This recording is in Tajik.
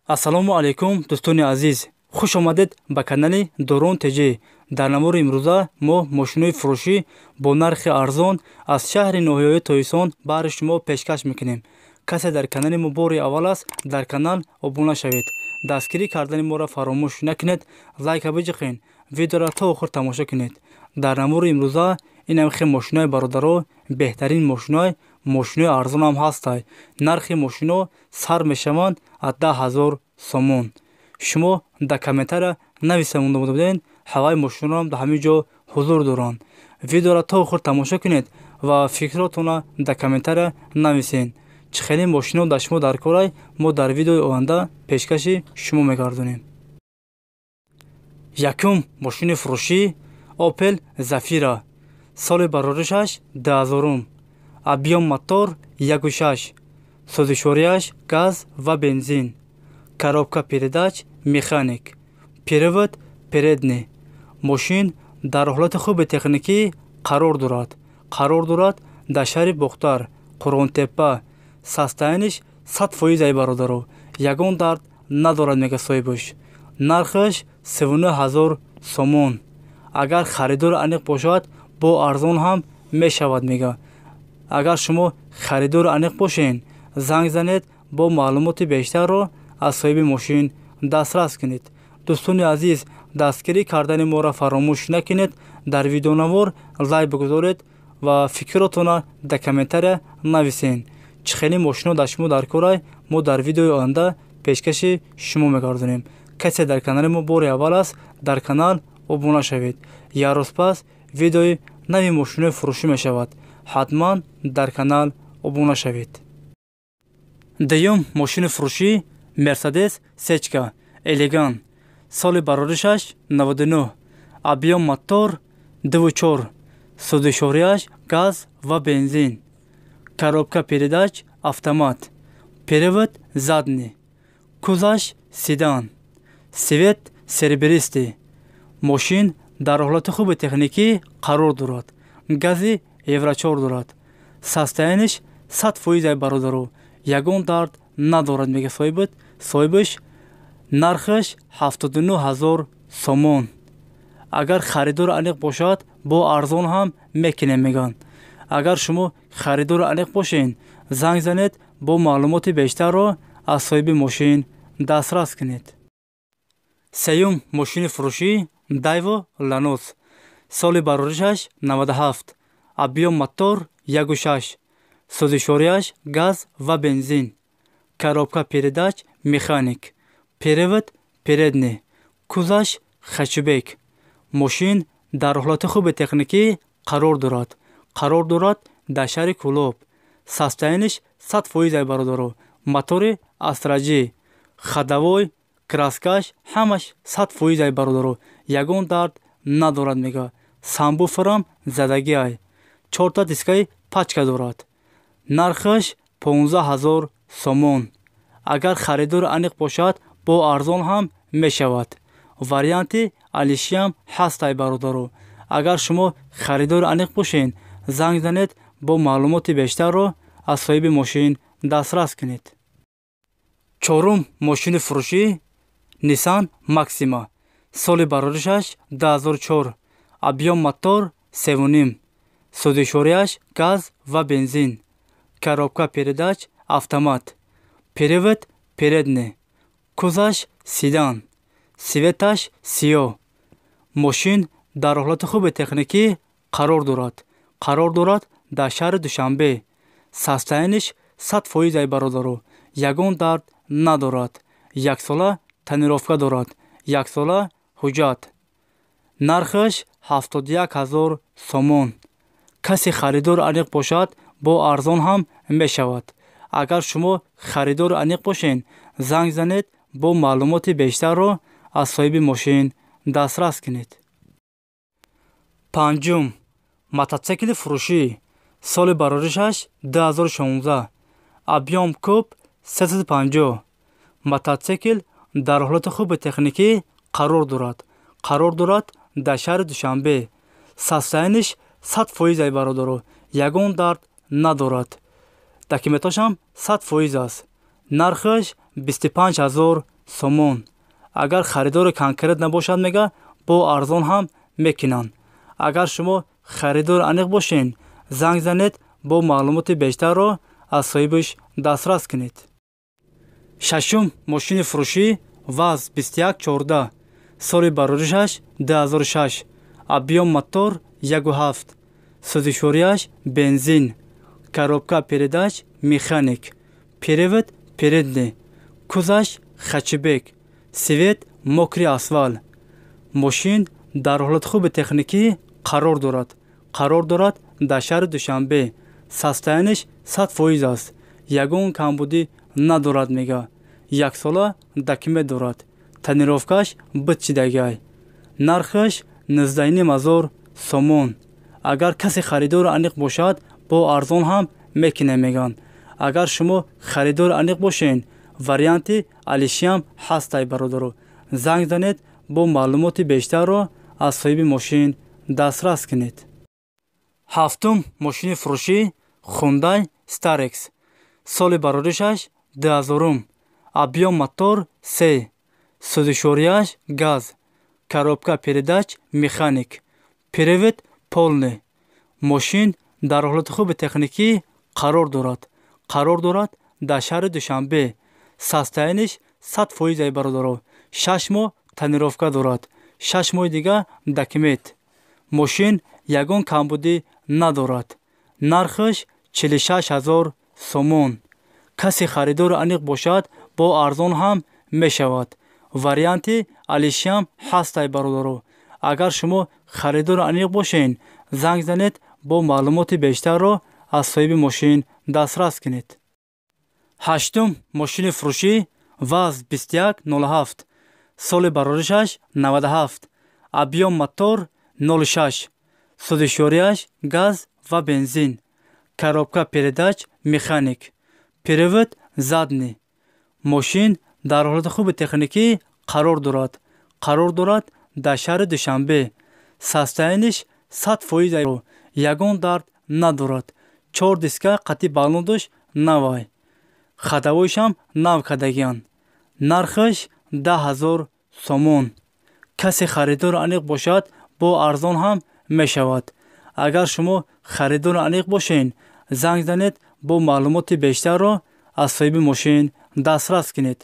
Ассалому алайкум, дӯстони азиз, хуш омадед ба канали Дорон ТЖ. Дар навори имрӯза мо мошинои фурӯшӣ бо нархи арзон аз шаҳри ноҳияи Тоисон баҳри шумо пешкаш мекунем. Касе дар канали мо бори аввал аст, дар канал обуна шавед, дастгирӣ кардани моро фаромӯш накунед, лайка биҷиқен, видеоро то охир тамошо кунед. Дар навори имрӯза инам хел мошинои, бародаро, беҳтарин мошиной, мошинои арзонам ҳастай. Нархи мошино сар мешаванд аз 10 000 сомон. Шумо дар комментария нависа монда будед, ҳаваи мошиноам дар ҳамин ҷо ҳузур доранд. Видеоро то охир тамошо кунед ва фикротонро дар комментария нависед. Чӣ хеле мошино дар шумо дар корай, мо дар видеои оянда пешкаши шумо мегардонем. Якум мошини фурӯшӣ: Опел Зафира, соли бароришаш 2000-ум, объём мотор 1,6, сӯзишворияш газ ва бензин, коробка передач механик, привод передний. Мошин дар ҳолати хуби техникӣ қарор дорад. Қарор дорад дар шаҳри Бохтар, Қурғонтеппа. Состояние ш 100%, ай бародаро, ягон дард надорад, мега соҳибаш. Нархаш 39 000 сомон. Агар харидор аниқ бошад, бо арзон ҳам мешавад, мега. Агар шумо харидори аниқ бошед, занг занед, бо маълумоти бештарро аз соҳиби мошин дастрас кунед. Дӯстони азиз, дастгирӣ кардани моро фаромӯш накунед, дар видеонавор лайк бигузоред ва фикротонро дар комментария нависед. Чӣ хеле мошино дар шумо дар корай, мо дар видеои оянда пешкаши шумо мегардонем. Касе дар канали мо бори аввал аст, дар канал обуна шавед. Як рӯз пас видеои нави мошинои фурӯшӣ мешавад, ҳатман дар канал обуна шавед. Дуюм мошини фурӯшӣ: Мерседес Сечка Элегант, соли бароришаш 99, объём мотор 2,4, сӯзишворияш газ ва бензин, коробка передач автомат, привод задний, кузоваш седан, цвет серебристый. Мошин дар ҳолати хуби техникӣ қарор дорад, гази Евро 4 дорад. Состояние ш 100%, ай бародаро, ягон дард надорад, мега соҳибаш. Нархаш 79 000 сомон. Агар харидори аниқ бошад, бо арзон ҳам мекунем, мегӯянд. Агар шумо харидори аниқ бошед, занг занед, бо маълумоти бештарро аз соҳиби мошин дастрас кунед. Сеюм мошини фурӯшӣ: Дайво Ланос, соли бароришаш 97, объём мотор 1,6, сӯзишворияш газ ва бензин, коробка передач механик, привод передний, кузоваш хэтчбек. Мошин дар ҳолати хуби техникӣ қарор дорад. Қарор дорад дар шаҳри Кӯлоб. Состояние ш 100%, ай бародаро, мотори Астра Ҷи, ходовой, краска ш ҳамаш 100%, ай бародаро, ягон дард надорад, мега. Сабвуфер ам задагиай, чорта дискаи пачка дорад. Нархаш 15 000 сомон. Агар харидори аниқ бошад, бо арзон ҳам мешавад, варианти алишиам ҳаст, ай бародаро. Агар шумо харидори аниқ бошед, занг занед, бо маълумоти бештарро аз соҳиби мошин дастрас кунед. Чорум мошини фурӯшӣ: Нисан Максима, соли бароришаш 2004, объём мотор 3,5, сӯзишворияш газ ва бензин, коробка передач автомат, привод передний, кузоваш седан, цвет аш сиёҳ. Мошин дар ҳолати хуби техникӣ қарор дорад. Қарор дорад дар шаҳри Душанбе. Состояние ш 100%, ай бародаро, ягон дард надорад, яксола тонировка дорад, яксола ҳуҷҷат. Нархаш 71 000 сомон. Касе харидори аниқ бошад, бо арзон ҳам мешавад. Агар шумо харидори аниқ бошед, занг занед, бо маълумоти бештарро аз соҳиби мошин дастрас кунед. Панҷум мототсикли фурӯшӣ: соли бароришаш 2016, объём куб 350. Мототсикл дар ҳолати хуби техникӣ қарор дорад. Қарор дорад дар шаҳри Душанбе. Состояние ш 100%, ай бародаро, ягон дард надорад, документ ошам 100% аст. Нархаш 25 000. сомон. Агар харидори конкрет набошад, мега, бо арзон ҳам мекунанд. Агар шумо харидори аниқ бошед, занг занед, бо маълумоти бештарро аз соҳибаш дастрас кунед. Шашум мошини фурӯшӣ ВАЗ 2114, соли бароришаш 2006, объём мотор 1,7, сӯзишвориаш бензин, коробка передач механик, привод передний, кузаш хэтчбек, цвет мокрый асфальт. Мошин дар ҳолати хуби техникӣ қарор дорад. Қарор дорад дар шаҳри Душанбе. Состояние ш 100% аст, ягон камбудӣ надорад, мега. Яксола документ дорад, тонировка ш битчидагай. Нархаш 19,5 ҳазор сомон. Агар касе харидори аниқ бошад, бо арзон ҳам мекунем, мегӯянд. Агар шумо харидори аниқ бошед, варианти алишиам ҳастай, бародаро. Занг занед, бо маълумоти бештарро аз соҳиби мошин дастрас кунед. Ҳафтум мошини фурӯшӣ Хундай Старекс, соли бароришаш 2000-ум, объём мотор се, сӯзишвориаш газ, коробка передач механик, привод полный. Мошин дар ҳолати хуби техникӣ қарор дорад. Қарор дорад дар шаҳри Душанбе. Состояние ш 100% ай, бародаро. 6 моҳ тонировка дорад, 6 моҳи дига документ. Мошин ягон камбудӣ надорад. Нархаш 46 ҳазор сомон. Касе харидори аниқ бошад, бо арзон ҳам мешавад. Варианти алишиам ҳастай, бародаро. Агар шумо харидори аниқ бошед, занг занед, бо маълумоти бештарро аз соҳиби мошин дастрас кунед. Ҳаштум мошини фурӯшӣ ВАЗ 2107, соли бароришаш 97, объём мотор 06, сӯзишвориаш газ ва бензин, коробка передач механик, привод задний. Мошин дар ҳолати хуби техникӣ қарор дорад. Қарор дорад дар шаҳри Душанбе. Состояние ш 100%, ягон дард надорад. Чор диска қати баллондуш навай, ходовой шам нав кардагианд. Нархаш 10 ҳазор сомон. Касе харидори аниқ бошад, бо арзон ҳам мешавад. Агар шумо харидори аниқ бошед, занг занед, бо маълумоти бештарро аз соҳиби мошин дастрас кунед.